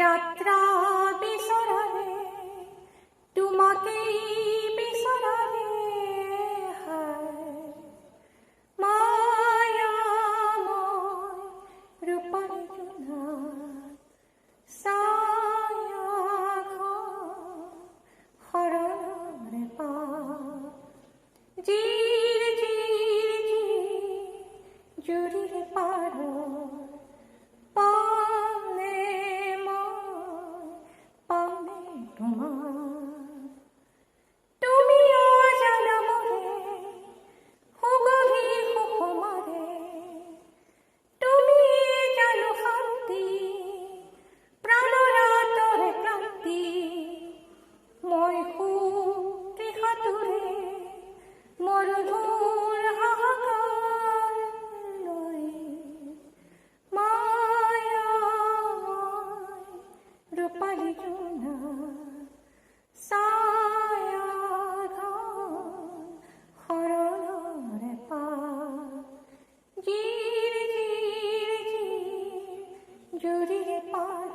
যাত্ৰা বিচৰাৰে, তোমাকেই বিচৰাৰে, হায় মায়াময় ৰূপালী জোনাক ছায়া ঘন শৰণৰে পাক। জিৰ জিৰ জিৰ জুৰিৰে পাৰ পামনে মই, পামনে তোমাক? তুমি অজানা মোৰে সুগভীৰ সুষমাৰে, তুমি জানো শান্তি প্ৰাণৰ আঁতৰে ক্লান্তি। মই সুতৃষাতুৰে মৰুভূৰ হাহাকাৰ লৈ, মায়াময় ৰূপালী জোনাক ছায়া ঘন শৰণৰে পাক। জিৰ জিৰ জিৰ জুৰিৰে পাৰ